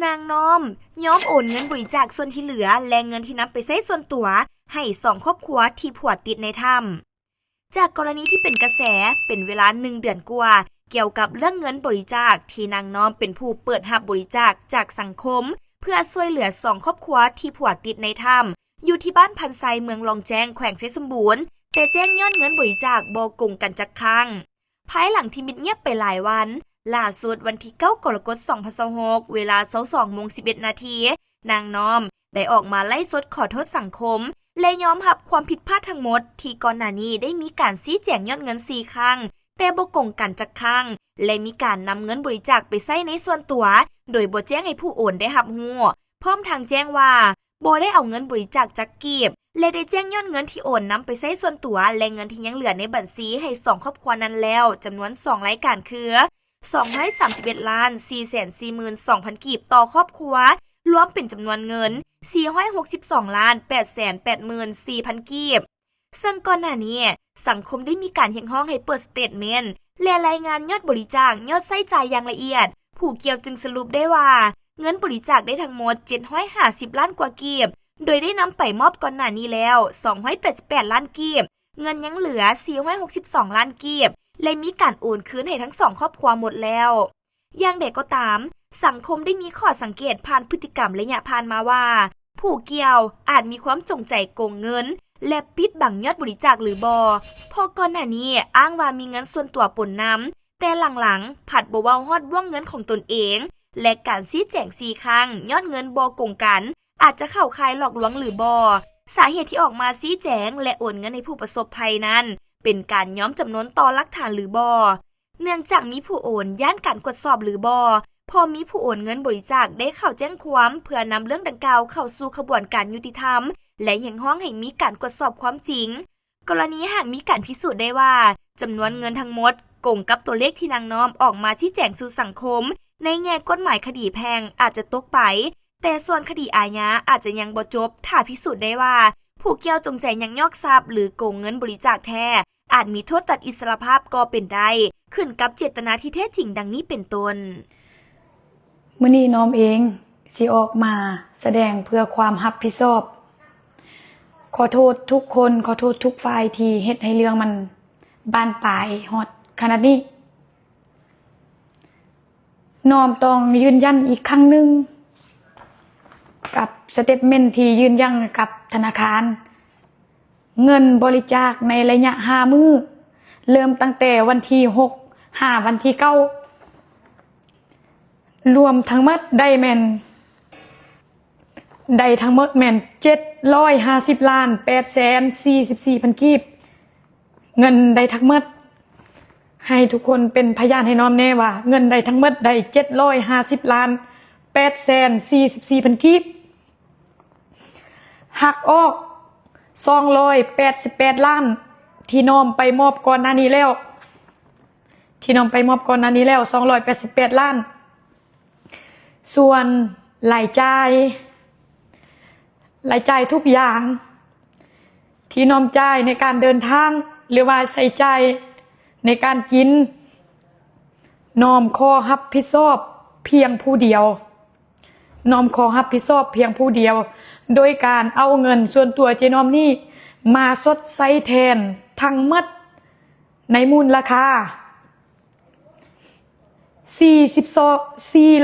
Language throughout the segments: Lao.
ນາງນ້ອມຍອມໂອນເງິນບໍລິຈາກສ່ວນທີ່ເຫຼືອ ແລະ ເງິນທີ່ນຳໄປໃຊ້ສ່ວນຕົວ ໃຫ້ສອງຄອບຄົວທີ່ຜົວຕິດໃນຖ້ຳ. ຈາກກໍລະນີທີ່ເປັນກະແສເປັນເວລາໜຶ່ງເດືອນກວ່າ ກ່ຽວກັບເລື່ອງເງິນບໍລິຈາກ ທີ່ນາງນ້ອມເປັນຜູ້ເປີດຮັບບໍລິຈາກຈາກສັງຄົມ ເພື່ອຊ່ວຍເຫຼືອສອງຄອບຄົວທີ່ຜົວຕິດໃນຖ້ຳ ຢູ່ທີ່ບ້ານພັນໄຊ ເມືອງລ່ອງແຈ້ງ ແຂວງໄຊສົມບູນ, ແຕ່ແຈ້ງຍອດເງິນບໍລິຈາກບໍ່ກົງກັນຈັກຄັ້ງ. ພາຍຫຼັງທີ່ມິດງຽບໄປຫຼາຍວັນ, ລ່າສຸດວັນທີເກົ້າ ກໍລະກົດ ສອງພັນຊາວຫົກ ເວລາຊາວສອງໂມງສິບເອັດນາທີ, ນາງນ້ອມໄດ້ອອກມາໄລຟ໌ສົດຂໍໂທດສັງຄົມ ແລະ ຍອມຮັບຄວາມຜິດພາດທັງໝົດ ທີ່ກ່ອນໜ້ານີ້ໄດ້ມີການຊີ້ແຈງຍອດເງິນສີ່ຄັ້ງ ແຕ່ບໍ່ກົງກັນຈັກຄັ້ງ ແລະ ມີການນຳເງິນບໍລິຈາກໄປໃຊ້ໃນສ່ວນຕົວ ໂດຍບໍ່ແຈ້ງໃຫ້ຜູ້ໂອນໄດ້ຮັບຮູ້, ພ້ອມທັງແຈ້ງວ່າບໍ່ໄດ້ເອົາເງິນບໍລິຈາກຈັກກີບ ແລະ ໄດ້ແຈ້ງຍອດເງິນທີ່ໂອນນຳໄປໃຊ້ສ່ວນຕົວ ແລະ ເງິນທີ່ຍັງເຫຼືອໃນບັນຊີໃຫ້ສອງຄອບຄົວນັ້ນແລ້ວ ຈຳນວນສອງລາຍການຄື ສອງຮ້ອຍສາມສິບເອັດລ້ານສີ່ແສນສີ່ໝື່ນສອງພັນກີບຕໍ່ຄອບຄົວ, ລວມເປັນຈຳນວນເງິນສີ່ຮ້ອຍຫົກສິບສອງລ້ານແປດແສນແປດໝື່ນສີ່ພັນກີບ. ເຊິ່ງກ່ອນໜ້ານີ້ ສັງຄົມໄດ້ມີການຮຽກຮ້ອງໃຫ້ເປີດສະເຕດເມັນ ແລະ ລາຍງານຍອດບໍລິຈາກ, ຍອດໃຊ້ຈ່າຍຢ່າງລະອຽດ, ຜູ້ກ່ຽວຈຶ່ງສະຫຼຸບໄດ້ວ່າ ເງິນບໍລິຈາກໄດ້ທັງໝົດເຈັດຮ້ອຍຫ້າສິບລ້ານກວ່າກີບ, ໂດຍໄດ້ນຳໄປມອບກ່ອນໜ້ານີ້ແລ້ວສອງຮ້ອຍແປດສິບແປດລ້ານກີບ, ເງິນຍັງເຫຼືອສີ່ຮ້ອຍຫົກສິບສອງລ້ານກີບ ແລະ ມີການໂອນຄືນໃຫ້ທັງສອງຄອບຄົວໝົດແລ້ວ. ຢ່າງໃດກໍຕາມ, ສັງຄົມໄດ້ມີຂໍ້ສັງເກດຜ່ານພຶດຕິກຳໄລຍະຜ່ານມາວ່າ ຜູ້ກ່ຽວອາດມີຄວາມຈົງໃຈໂກງເງິນ ແລະ ປິດບັງຍອດບໍລິຈາກຫຼືບໍ່, ເພາະກ່ອນໜ້ານີ້ອ້າງວ່າມີເງິນສ່ວນຕົວປົນນຳ, ແຕ່ຫຼັງໆພັດບໍ່ເວົ້າຮອດວງເງິນຂອງຕົນເອງ ແລະ ການຊີ້ແຈງສີ່ຄັ້ງ ຍອດເງິນບໍ່ກົງກັນ ອາດຈະເຂົ້າຂ່າຍຫຼອກລວງຫຼືບໍ່. ສາເຫດທີ່ອອກມາຊີ້ແຈງ ແລະ ໂອນເງິນໃຫ້ຜູ້ປະສົບໄພນັ້ນ ເປັນການຍອມຈຳນົນຕໍ່ຫຼັກຖານຫຼືບໍ່? ເນື່ອງຈາກມີຜູ້ໂອນຢ້ານການກວດສອບຫຼືບໍ່? ເພາະມີຜູ້ໂອນເງິນບໍລິຈາກໄດ້ເຂົ້າແຈ້ງຄວາມ ເພື່ອນຳເລື່ອງດັ່ງກ່າວເຂົ້າສູ່ຂະບວນການຍຸຕິທຳ ແລະ ຮຽກຮ້ອງໃຫ້ມີການກວດສອບຄວາມຈິງ. ກໍລະນີຫາກມີການພິສູດໄດ້ວ່າ ຈຳນວນເງິນທັງໝົດກົງກັບຕົວເລກທີ່ນາງນ້ອມອອກມາຊີ້ແຈງສູ່ສັງຄົມ ໃນແງ່ກົດໝາຍຄະດີແພ່ງອາດຈະຕົກໄປ, ແຕ່ສ່ວນຄະດີອາຍາອາດຈະຍັງບໍ່ຈົບ ຖ້າພິສູດໄດ້ວ່າ ຜູ້ກ່ຽວຈົງໃຈຍັກຍອກຊັບ ຫຼື ໂກງເງິນບໍລິຈາກແທ້ ອາດມີໂທດຕັດອິດສະຫຼະພາບກໍເປັນໄດ້, ຂຶ້ນກັບເຈດຕະນາທີ່ແທ້ຈິງ ດັ່ງນີ້ເປັນຕົ້ນ. ມື້ນີ້ນ້ອມເອງຊິອອກມາສະແດງເພື່ອຄວາມຮັບຜິດຊອບ. ຂໍໂທດທຸກຄົນ, ຂໍໂທດທຸກຝ່າຍທີ່ເຮັດໃຫ້ເລື່ອງມັນບານປາຍຮອດຂະໜາດນີ້. ນ້ອມຕ້ອງຢືນຢັນອີກຄັ້ງໜຶ່ງກັບສະເຕັດເມັນທີ່ຢືນຢັນກັບທະນາຄານ. ເງິນບໍລິຈາກໃນໄລຍະຫ້າມື້ ເລີ່ມຕັ້ງແຕ່ວັນທີຫົກຫາວັນທີເກົ້າ ລວມທັງໝົດໄດ້ແມ່ນ ໄດ້ທັງໝົດແມ່ນເຈັດຮ້ອຍຫ້າສິບລ້ານແປດແສນສີ່ສິບສີ່ພັນກີບ. ເງິນໄດ້ທັງໝົດ ໃຫ້ທຸກຄົນເປັນພະຍານໃຫ້ນ້ອມແນ່ວ່າ ເງິນໄດ້ທັງໝົດໄດ້ເຈັດຮ້ອຍຫ້າສິບລ້ານແປດແສນສີ່ສິບສີ່ພັນກີບ. ຫັກອອກສອງຮ້ອຍແປດສິບແປດລ້ານ ທີ່ນ້ອມໄປມອບກ່ອນໜ້ານີ້ແລ້ວ, ທີ່ນ້ອມໄປມອບກ່ອນໜ້ານີ້ແລ້ວສອງຮ້ອຍແປດສິບແປດລ້ານ. ສ່ວນລາຍຈ່າຍ, ລາຍຈ່າຍທຸກຢ່າງທີ່ນ້ອມຈ່າຍໃນການເດີນທາງ ຫຼືວ່າໃຊ້ຈ່າຍໃນການກິນ, ນ້ອມຂໍຮັບຜິດຊອບພຽງຜູ້ດຽວ. ນ້ອມຂໍຮັບຜິດຊອບພຽງຜູ້ດຽວ ໂດຍການເອົາເງິນສ່ວນຕົວເຈນ້ອມນີ້ມາຊົດໃຊ້ແທນທັງໝົດໃນມູນລະຄ່າສີ່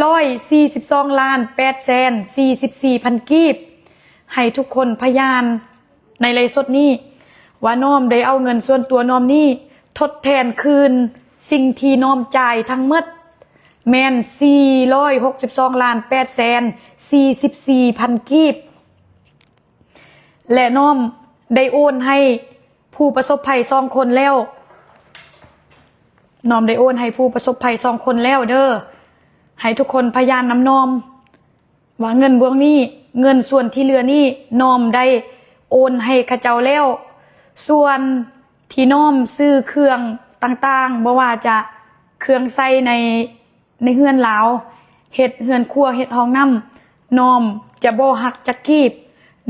ຮ້ອຍສີ່ສິບສອງລ້ານແປດແສນສີ່ສິບສີ່ພັນກີບ ໃຫ້ທຸກຄົນພະຍານ ໃນໄລຟ໌ສົດນີ້ວ່ານ້ອມໄດ້ເອົາເງິນສ່ວນຕົວນ້ອມນີ້ທົດແທນຄືນສິ່ງທີ່ນ້ອມຈ່າຍທັງໝົດແມ່ນສີ່ຮ້ອຍຫົກສິບສອງລ້ານແປດແສນສີ່ສິບສີ່ພັນກີບ ແລະ ນ້ອມໄດ້ໂອນໃຫ້ຜູ້ປະສົບໄພສອງຄົນແລ້ວ, ນ້ອມໄດ້ໂອນໃຫ້ຜູ້ປະສົບໄພສອງຄົນແລ້ວເດີ້. ໃຫ້ທຸກຄົນພະຍານນຳນ້ອມ ວ່າເງິນບວງນີ້, ເງິນສ່ວນທີ່ເຫຼືອນີ້ ນ້ອມໄດ້ໂອນໃຫ້ເຂົາເຈົ້າແລ້ວ. ສ່ວນທີ່ນ້ອມຊື້ເຄື່ອງຕ່າງໆ ບໍ່ວ່າຈະເຄື່ອງໃຊ້ໃນ ໃນເຮືອນລາວ, ເຮັດເຮືອນຄົວ, ເຮັດຫ້ອງນ້ຳ, ນ້ອມຈະບໍ່ຫັກຈັກກີບ,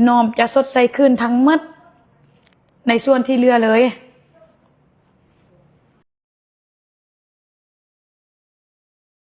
ນ້ອມຈະຊົດໃຊ້ຄືນທັງໝົດໃນສ່ວນທີ່ເຫຼືອເລີຍ.